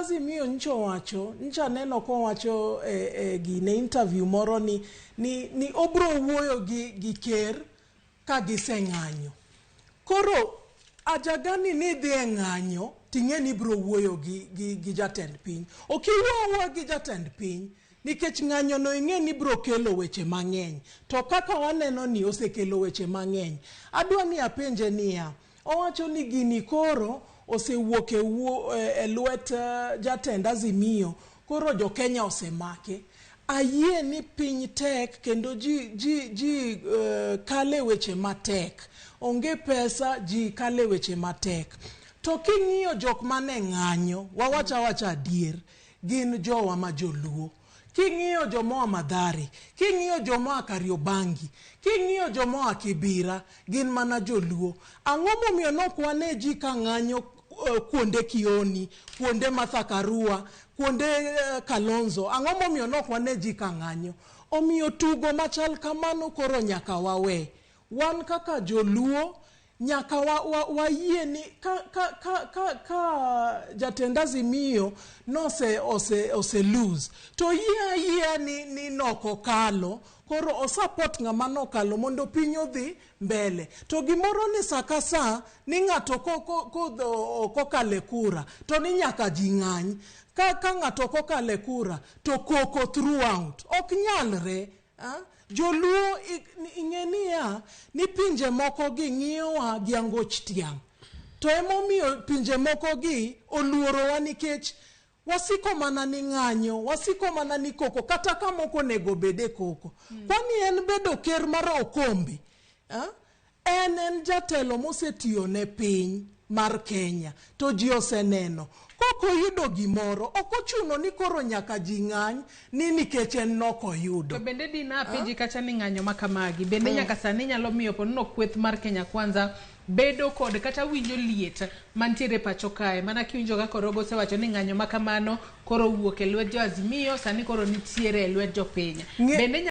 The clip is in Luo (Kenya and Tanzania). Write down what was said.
Azimio nyocha owacho, nyocha aneno kowacho e, e gine interview moro ni obro wuoyo gi ker ka giseng'anyo. Koro ajagani ni dhi e ng'anyo ting'e ni ibro wuoyo gi jatend piny. Ok iwuo awuoya gi jatend piny nikech ng'anyo no ing'e ni bro kelo weche mang'eny. To kaka waneno ni osekelo weche mang'eny. Adwa ni apenje niya, owacho ni gini koro osewuok e lwet jatend Azimio, koro jo Kenya osemake. Ayie ni piny tek kendo ji kale weche matek. Onge pesa, ji kale weche matek. To king'iyo jok mane ng'anyo, wawach awacha adier, gin jowa ma joluo. King'iyo jomoa Mathare, king'iyo jomoa Kariobangi, king'iyo jomoa Kibira, gin mana joluo. Ang'o momiyo nok wane ji ka ng'anyo kuonde Kioni, kuonde Martha Karua, kuonde Kalonzo? Ang'o momiyo nok wane ji ka ng'anyo? Omiyo tugo machal kamano koro nyaka wawe. Wan kaka joluo nyaka wayie ni ka jatend Azimio nose ose lose to yie ayiea ni nokokalo, koro osupport ng'ama nokalo mondo piny odhi mbele. To gimoro ni sa ka sa ni ng'ato kokalo e kura to ni nyaka ji ng'any. Ka ng'ato kokalo e kura to koko throughout. Ok nyalre. Joluo ing'e niya ni pinje moko gi ng'iyowa gi angoch tiang'. To emomiyo pinje moko gi oluorowa nikech wasiko mana ni ng'anyo, wasiko mana ni koko, kata ka moko onego bed e koko. Kwani en bedo ker mar okombe? En jatelo mosetiyo ne piny mar Kenya to ji oseneno. Kok oyudo gimoro, ok ochuno ni koro nyaka ji ng'any ni nikech en nok oyudo. To bende dina apenji kacha ni ng'anyo ma kamagi bende nyaka sani nyalo miyo ponono kweth mar Kenya Kwanza bedo kod kata winjo liet mantiere pacho kae, mana kiwinjo kaka Orogo osewacho ni ng'anyo ma kamano koro owuok e lwet jo Azimio, sani koro nitiere e lwet jopiny. Bende